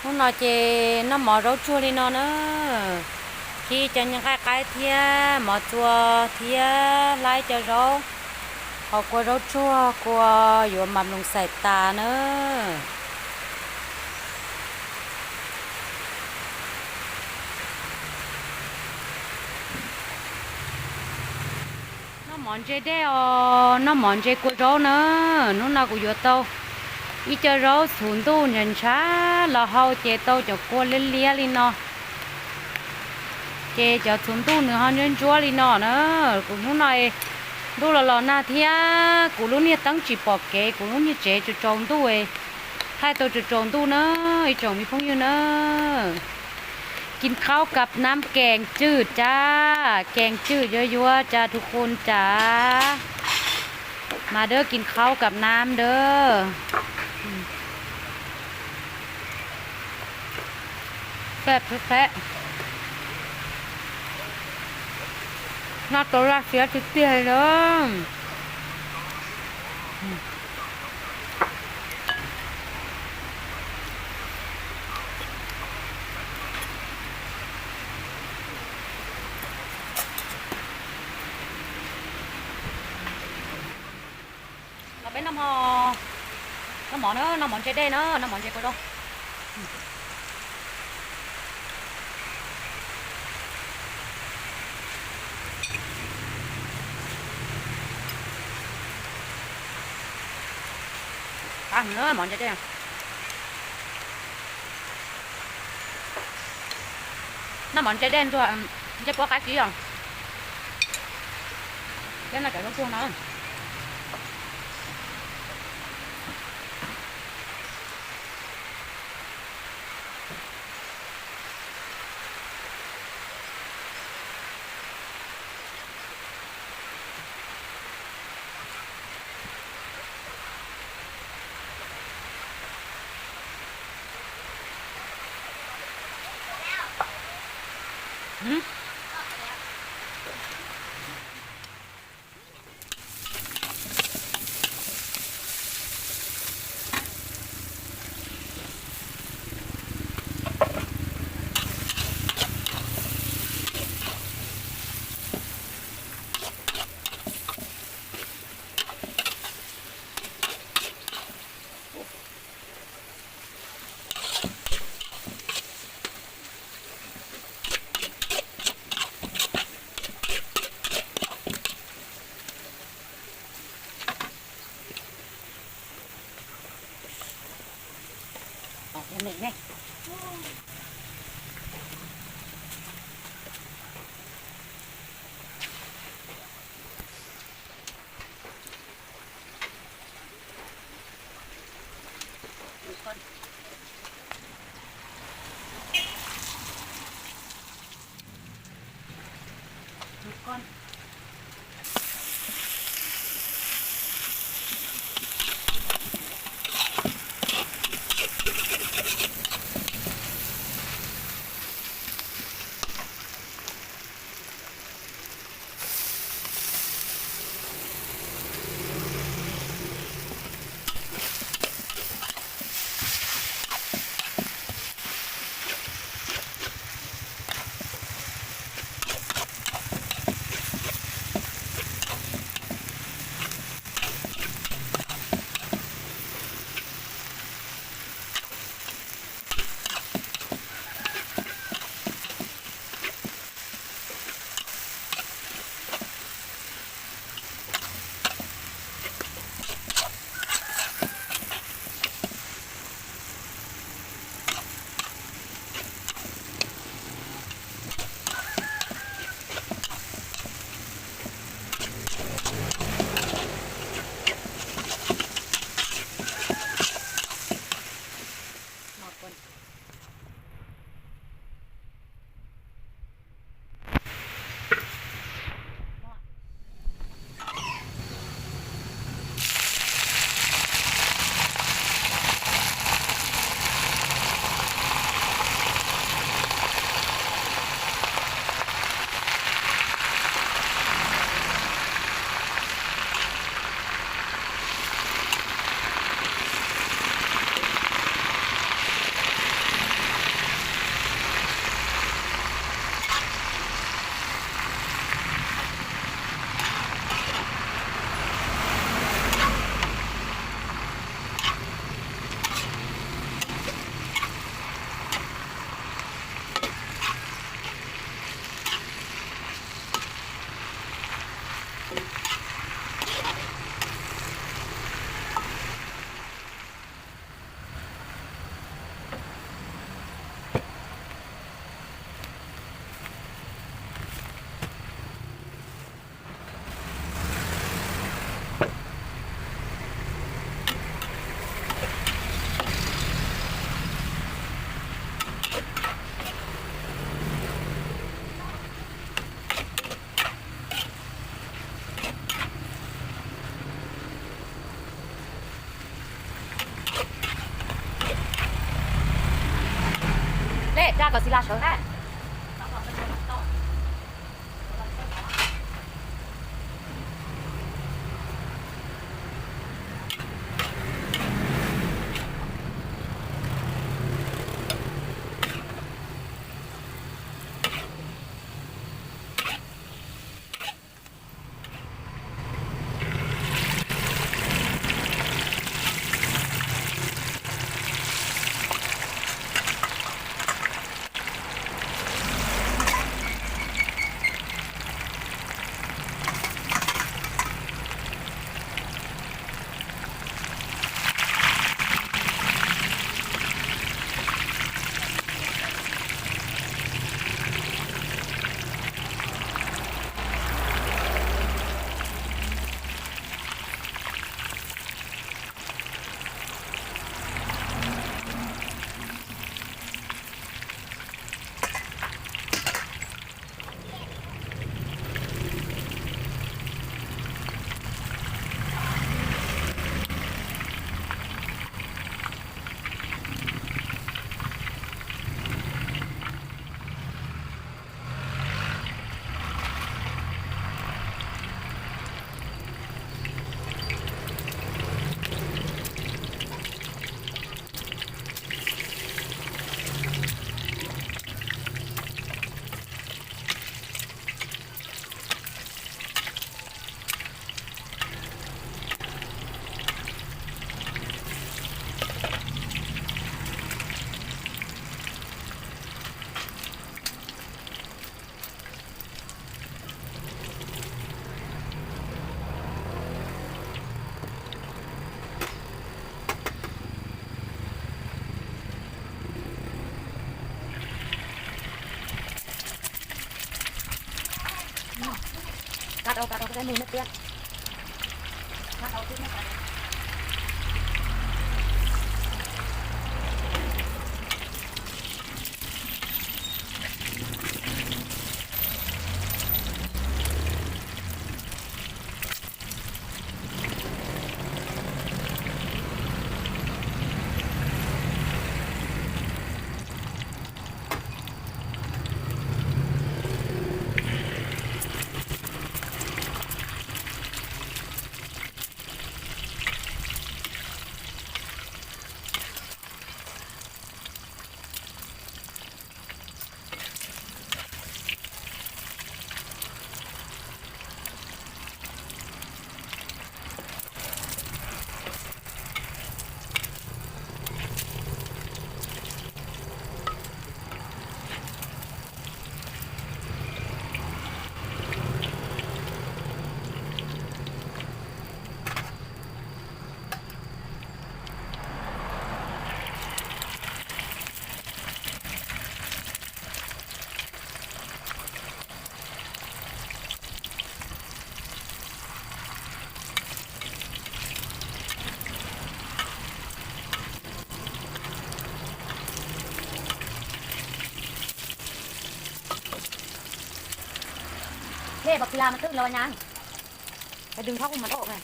Hnub no ces noj mov zaub tsuag li no na. Khi cho những cái cái thiab mov txua thiab hlais cov zaub, hau kua zaub tsuag kua yuav mập lùng sảy tà na. Noj mov ntse dej os, noj mov ntse kua zaub na. Hnub no kuv yuav tau ib co zaub txhuv ntuj ntshav ntshav los hau ces tau cov kua liab liab li no. Ces cov txhuv ntuj nws ho ntsuab ntsuab li no na. Kuv hnub no ntuj los los nag thiab kuv lub niag teeb tsis pom kev, kuv lub niag tsev tsaus tsaus ntuj, thaij tau tsaus tsaus ntuj na, ib tsoom me phooj ywg na. กินข้าวกับน้ำแกงจืดจ้า แกงจืดยั่วๆ จ้าทุกคนจ๋า มาเด้อ กินข้าวกับน้ำเด้อ แซ่บแท้ๆ น่าตัวลาเสียติดเตี้ยเลยเด้อ Lavem noj mov, noj mov na, noj mov ntse dej na, noj mov ntse kua zaub. Ăn nữa món chè đen. Nó món chè đen thôi, ừm, chè bó cá chỉ à. Cái này chả có cuồng đâu. Ừm. ເລດ ຈາກກໍຊິລາເຊີນແຫຼະ. ກັດເອົາ ກັດເອົາ ໃສ່ມືມັນເປື້ອນ ກັດເອົາ ເດ້ ບັກສີລາມັນຕື່ນແລ້ວວ່າຍັງ? ໄປດຶງຜ້າຫົ່ມມັນອອກແມ່.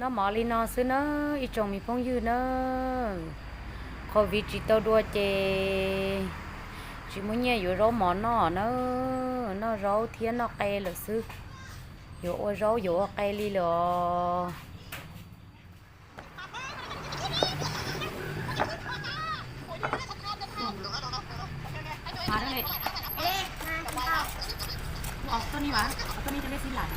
ນໍໝໍລີນໍຊື້ເນີ ອີຈົງມີພົງຍືເນີ ໂຄວິດຈີໂຕດັວເຈ ຈີມູເຍຍຢູ່ໂຮໝໍນໍເນີ ນໍໂຮທຽນນໍເກເລີຊື ຢູ່ໂອໂຮຢູ່ໂອເກລີເລີ. ມາເດີເລດ ເອະ ມາ ເອົາໂຕນີ້ຫວາ ເອົາໂຕນີ້ຈະໄດ້ຊີ້ນຫຼາຍ.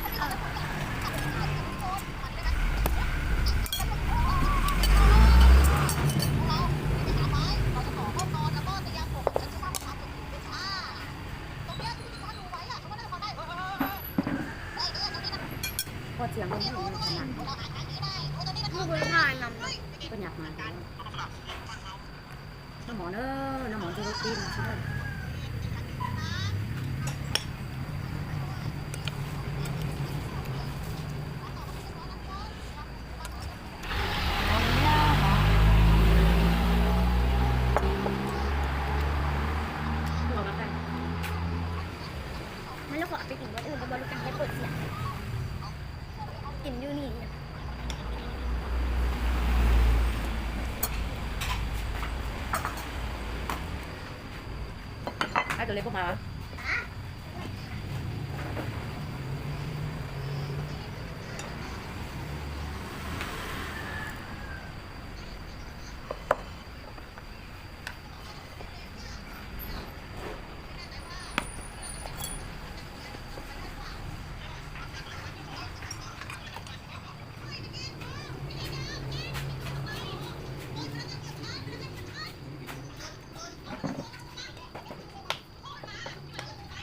ນ້ຳໝໍເດີ ນ້ຳໝໍຈະລົດຕີນຊິເດີ. ມັນລະຂໍເອົາໄປກິນບ່ອນອື່ນ ແຕ່ບໍ່ຮູ້ຈັກໃຫ້ເປີດສຽງ ກິນຢູ່ນີ້. ອ້າຍໂຕເລັກບໍ່ມາຫວາ?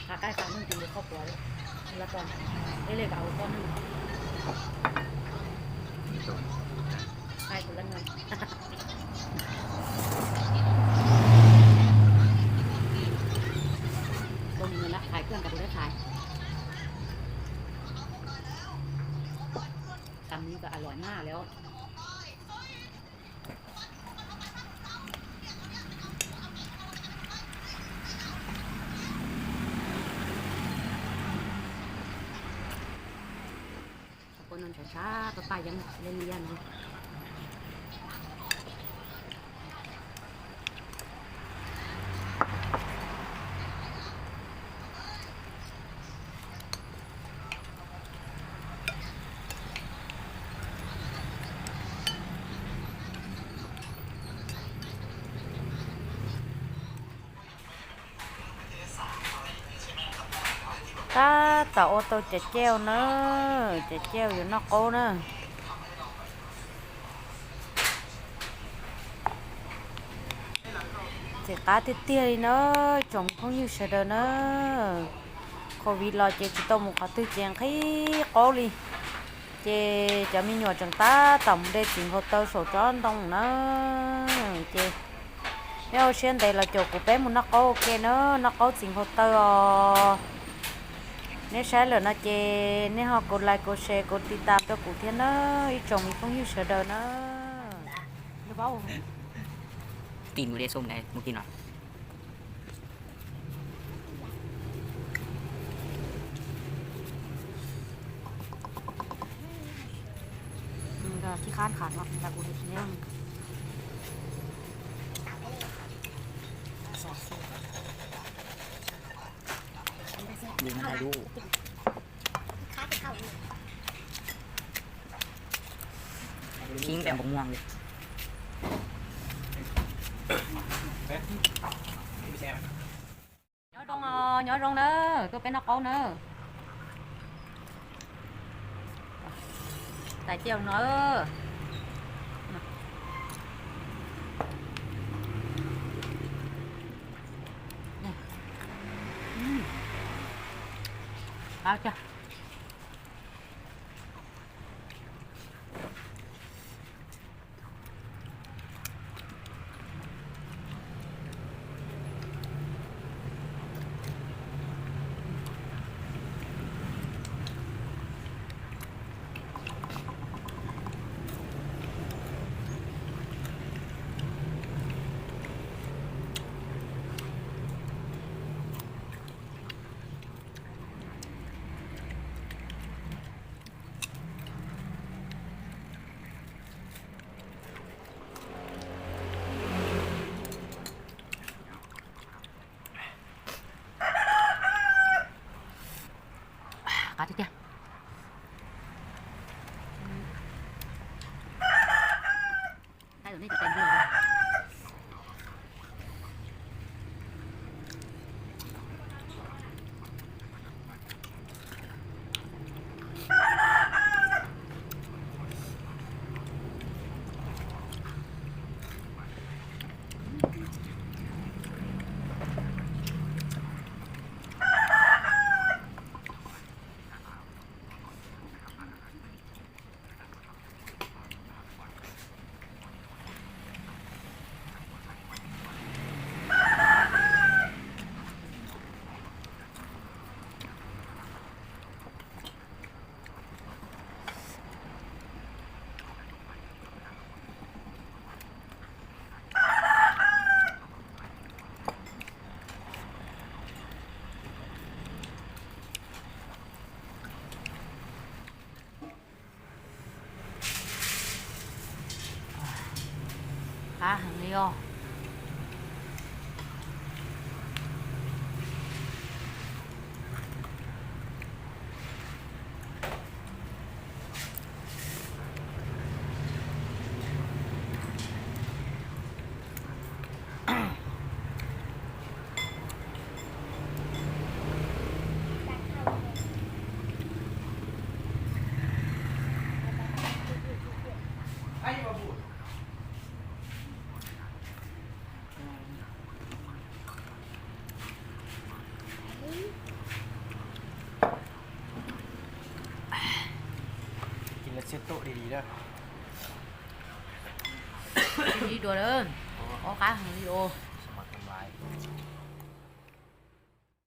ຫາໄກ່ຄາໜຶ່ງກິນຢູ່ຄອບຄົວເລີຍ ຄົນລະກ່ອນ ເອເລກເອົາກ້ອນໜຶ່ງ ຂາຍຄົນລະໜ່ວຍ ບໍ່ມີເງິນລະ ຂາຍເຄື່ອງກະບໍ່ໄດ້ຂາຍ. ຕຳນີ້ກະອະລ່ອຍມາກແລ້ວ. ຄົນນັ້ນຊ້າໆ ປ້າໆ ຍັງເລ່ນຢູ່ຢ້ານຢູ່. ຕາ ຕາໂອໂຕ ຈະແຈ່ວເນີ ຈະແຈ່ວຢູ່ນອກໂກເນີ. ເຈັບຕາເຕ້ຍໆ ເນີ ຈົ່ງຄົງຢູ່ເຊີເດີເນີ. ໂຄວິດລາວເຈັດ ຈະຕ້ອງໝູ່ເຂົາຕື້ແຈງຄີໂກລີ ເຈ ຈະມີຫຍວດຈັ່ງຕາ ຕຳເດຈິງໂຮເຕີໂສຈອນຕ້ອງເນີ ເຈ ແນວເຊນເດລາໂຈກູເປ້ໝູ່ນັກໂກເກເນີ ນັກໂກຈິງໂຮເຕີອ ແນວແຊເລີນະ ເຈ ແນວເຮົາກົດໄລ ກົດແຊ ກົດຕິດຕາມຕົວກູທຽນເນີ ອີ່ຈົງມີຄົງຢູ່ເຊີເດີເນີ. ຕີນກູເດສົ້ມໄດ ບໍ່ກິນຫວາ? ມັນກະຂີ້ຄ້ານຂາດເນາະ ແຕ່ກູເຮັດແນວໜຶ່ງ ດີມັນອາຍຸ. ພິງແປງບັກມ່ວງເລີຍ. ຍໍລົງເນາະ ຍໍລົງເດີ ຕົວເປັນນັກເອົາເນີ ໃສ່ຈຽວເນີ. ອືມ ເອົາຈ້ະ. ອ ຕໍ່. ກິນແລ້ວເຊັດໂຕະດີໆເດີ. ດີໆ ຕົວະເດີ. ໂອ້ ຂໍຄ້າງວິດີໂອ ສະໝັກນ້ຳລາຍ.